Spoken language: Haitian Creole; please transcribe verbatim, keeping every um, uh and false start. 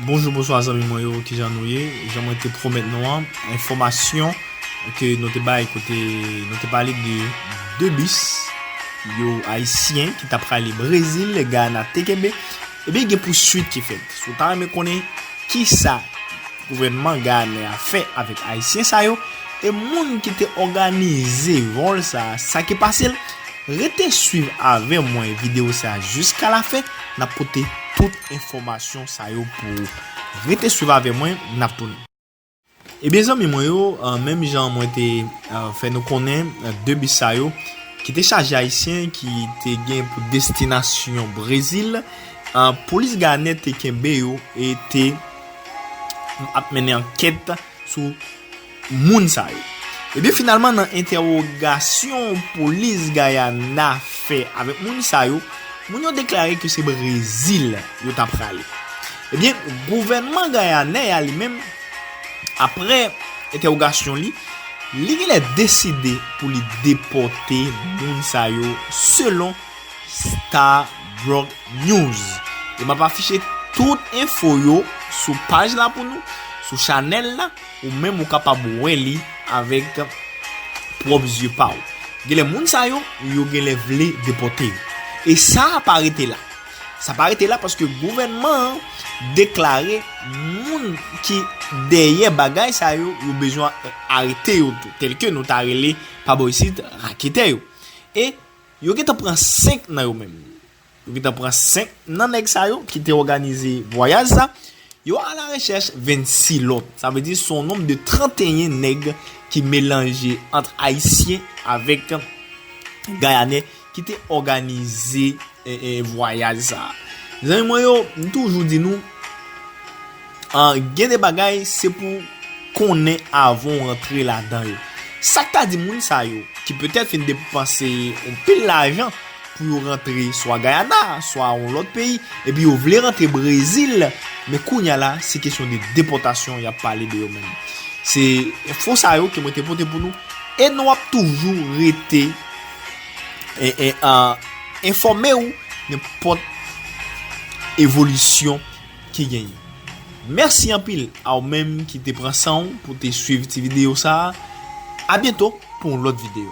Bonjou, bonswa zanmi mwen yo, kijan nou ye? Jan mwen te pwomèt nou an, enfòmasyon ke nou te bay kote nou te pale de de bis yo ayisyen ki t ap prale Brezil, Guyana te kenbe. Ebyen, gen pouswit ki fèt. Si w ta renmen konnen kisa gouvènman gayanè a fè avèk ayisyen sa yo, e moun ki te òganize vòl sa, sa ki pase l, rete swiv avè mwen videyo sa jiska lafen. N ap pote tout enfòmasyon sa yo pou ou. Rete swiv avè mwen, n ap tounen. Ebyen, zanmi mwen yo, euh, menm jan mwen te, euh, fè nou konnen, euh, de bis sa yo ki te chaje ayisyen ki te gen pou destinasyon Brezil, euh, polis gayanè te kenbe yo e te ap mennen ankèt sou moun sa yo. Ebyen, finalman, nan entèwogasyon polis Guyana fè avèk moun sa yo, moun yo deklare ke se Brezil yo t ap prale. Ebyen, gouvènman gayanè a li menm, apre entèwogasyon li, li genlè deside pou li depòte moun sa yo selon Star Block News. E m ap afiche tout enfo yo sou paj la pou nou, sou chanèl la, ou menm ou kapab wè li avèk pwòp zye pa w. Genlè moun sa yo, yo genlè vle depòte yo. E sa pa rete la. Sa pa rete la paske gouvènman an deklare moun ki dèyè bagay sa yo, yo bezwen arete yo tou. Tèlke nou ta rele pa bò isit raketè yo. E yo gentan pran senk nan yo menm. Yo gentan pran senk nan nèg sa yo ki te òganize vwayaj sa. Yo alarechèch vennsis lòt. Sa vle di se yon nonb de tranteyen nèg ki melanje ant ayisyen avèk gayanè ki te òganize, e, e, vwayaj sa. Zanmi mwen yo, m toujou di nou, an, gen de bagay se pou konnen avan w rantre ladan yo. Sa k ta di moun sa yo ki petèt fin depanse yon pil lajan pou yo rantre swa Guyana, swa yon lòt peyi, epi yo vle rantre Brezil, men kounye a la, se kesyon de depòtasyon y ap pale de yo menm. Se enfo sa yo ke mwen te pote pou nou, e nou ap toujou rete, e, e, a, enfòme w nenpòt evolisyon ki genyen. Mèsi anpil a w menm ki te pran san w pou te swiv ti videyo sa a. A byento pou yon lòt videyo.